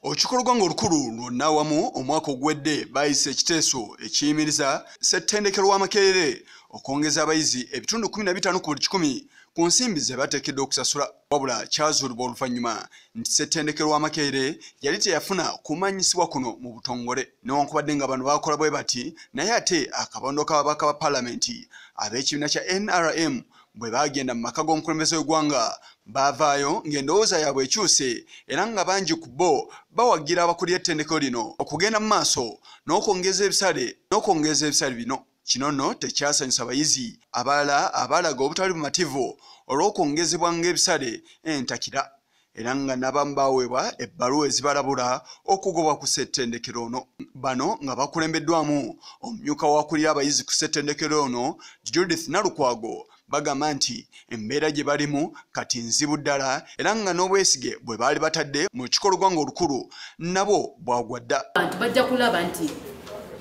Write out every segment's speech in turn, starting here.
Olukiiko lw'eggwanga olukulu lwonna wamu omwaka oguwedde baayisa ekiteeso ekiyimiriza ssettendekero wa Makerere okwongeza abayizi ebitundu 15 ku buli kikumi ku nsimbi ze bateekeddwa okusasula. Wabula kyazuulibwa oluvannyuma nti ssettendekero wa Makerere yali teyafuna kumanyisibwa kuno mu butongole. Newankubadde nga bano baakola bwe bati, naye ate akabondo k'ababaka ba paalamenti ab'ekibiina kya NRM bwe baagenda mu maka g'omukulembeze w'eggwanga baavaayo ng'endowooza yaabwe ekyuse, era nga bangi ku bo bawagira abakulira ettendekero lino okugenda mu maaso n'okwongeza ebisale bino. Kino nno tekyasanyusa bayizi abalala abaalaga obutali bumativu olw'okwongezebwa ng'ebisale entakira, era nga n'abamu baweebwa ebbaluwa ezibalabula okugobwa ku ssettendekero ono. Bano nga bakulembeddwamu omumyuka w'akulira abayizi ku ssettendekero ono Judith Nalukwago bagamba nti embeera gye balimu kati nzibu ddala, era nga n'obwesige bwe baali batadde mu lukiiko lw'eggwanga olukulu nabo bwagwa dda. Abantu bajja kulaba nti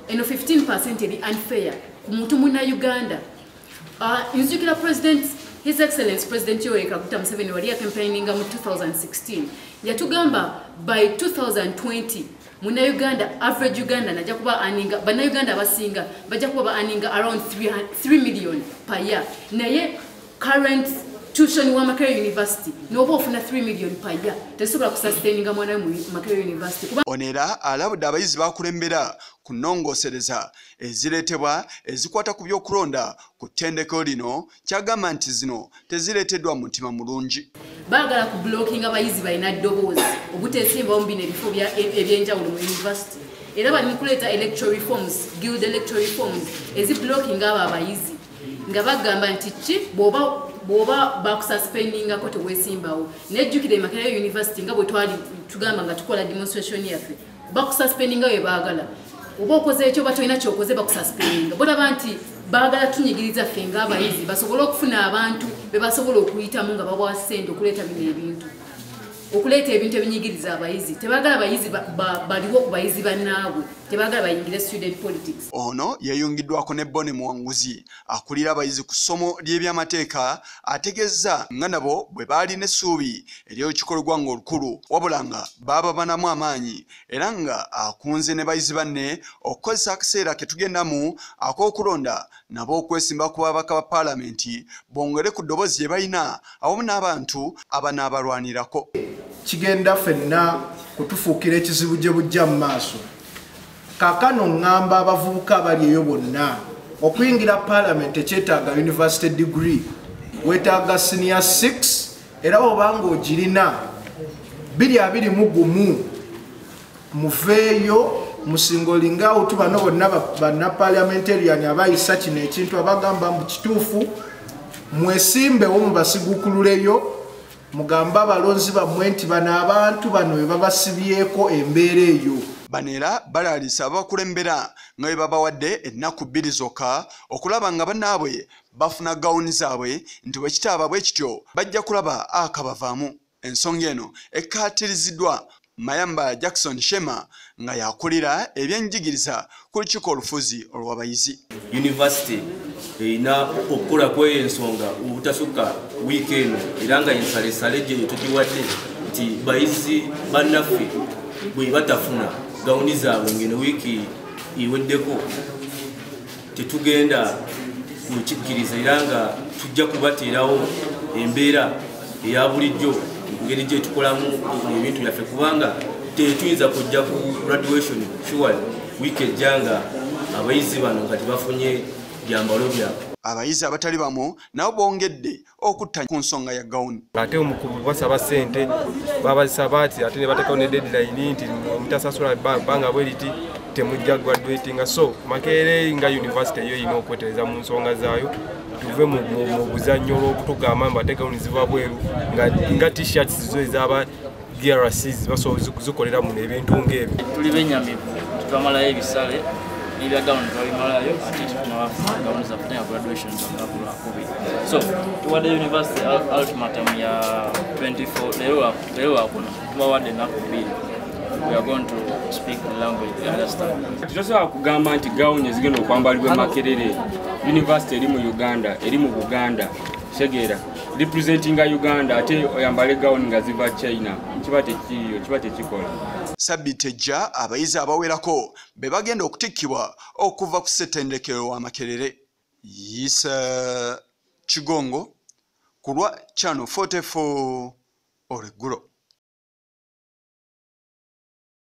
eno 15% eri unfair ku muntu munnauganda. Nzijukira President, His Excellency President Yoweri Kaguta Museveni wali yacampaigninga mu 2016, yatugamba by 2020 munnauganda, average Uganda najja kuba earninga, bannayuganda abasinga bajja kuba ba earninga around 3 million per year. Naye current tuition wa Makerere University n'oba ofuna 3 million per year tesobola kusustaininga mwana mu Makerere University. Ono era alabudde abayizi bakulembera ku nnongoosereza ezireetebwa ezikwata ku by'okulonda ku ttendekero lino, kyagamba nti zino tezireeteddwa mu mutima mulungi. Baagala ku blockinga abayizi balina ddoboozi obuteesimbawo mu bino ebifo ebyenjawulo mu university, era bali mu kuleeta electoral reforms, guild electoral reforms eziblockinga abo abayizi nga bagamba nti ki bw'oba bakususpendingako teweesimbawo. Nejjukira e Makerere University nga bwe twali tugamba nga tukola demonstration yaffe, bakususpendinga we baagala, oba okoze ekyo oba tolina kyokoze bakususpendinga. Bolaba nti baagala tunyigiriza ffe ng'abayizi basobole okufuna abantu be basobola okuyitamu nga babawa ssente okuleeta bino ebintu, okuleeta ebintu ebinyigiriza abayizi. Tebaagala abayizi baliwo ku bayizi bannaabwe, tebaagala bayingire student politics. Ono yeeyungiddwako ne Bonny Muwanguzi akulira abayizi ku ssomo ly'ebyamateeka, ategeeza nga nabo bwe baalina essuubi ery'olukiiko lw'eggwanga olukulu, wabula nga baababanamu amaanyi, era nga akunze ne bayizi banne okukozesa akaseera ke tugendamu ak'okulonda nabo okwesimba ku babaka ba paalamenti bongere ku ddoboozi lye balina awamu n'abantu abanaabalwanirako. Kigenda ffenna kutufuukira ekizibu gye bujja mu maaso. Kaakano ŋŋamba abavubuka abali eyo bonna, okuyingira paalamenti ekyetaaga university degree, weetaaga senior 6, era obanga ogirina 2021 muveeyo musingolinga out bano bonna bannaparliamentarian abayisa kino ekintu abagamba mbu kituufu, mwesimbewo mubasiguukululeyo, mugambe abalonzi bammwe nti bano abantu bano be babasibyeko embeera eyo. Bano era balaalisa abakulembera nga bwe babawadde ennaku 2 zokka okulaba nga bannaabwe bafuna gawuni zaabwe, nti bwe kitaaba bwe kityo bajja kulaba akabavaamu. Ensonga eno ekkaatiriziddwa Mayamba Jackson Shema nga yakulira ebyenjigiriza ku lukiiko olufuzi olw'abayizi. University erina okukola kweyo ensonga obutasukka wiiki eno, era nga ensalesale gye tugiwadde nti bayizi bannaffe bwe batafuna gawuni zaabwe ngeno wiiki eweddeko tetugenda kukikkiriza, era nga tujja kubateerawo embeera eya bulijjo engeri gye tukolamu ebintu byaffe, kubanga tetuyinza kujja ku graduation sure wiiki ejja nga abayizi bano nga tebafunye byambalo byabwe. Abayizi abatali bamu nabo bongedde okutta ku nsonga ya gawuni. Ate omukubu basaba ssente, babasaba ati ate ne bateekawo ne deadline nti mutasasula bbanga bwe liti temujja graduatinga. So Makerere nga university yo erina okwetereza mu nsonga zaayo, tuve mu buzannyo olw'okutugamba mbu ate gawuni ziva bweru nga t-shirts zo ez'aba DRCs basobola zikolera muno ebintu ng'ebyo. Tuli bennyamivu, twamalayo ebisale n'ebya gawuni twabimalayo, ate tetunnabafuna gawuni zaffe nga graduation z'olunaku lwakubiri. So tuwadde university ultimatum ya 24 leero lwakuna, tubawadde ennaku 2. We are going to speak the language we understand. Tosobola kugamba nti gawuni ezigenda okwambalibwa e Makerere University eri mu Uganda, eri mu Buganda, kitegeera. representinga Uganda ate oyambale gawuni nga ziva China, kiba tekiriyo, kiba tekikola. Sabbiiti ejja abayizi abawerako be bagenda okutikkibwa okuva ku ssettendekero wa Makerere. Yisa Kigongo ku lwa Channel 44 olweggulo.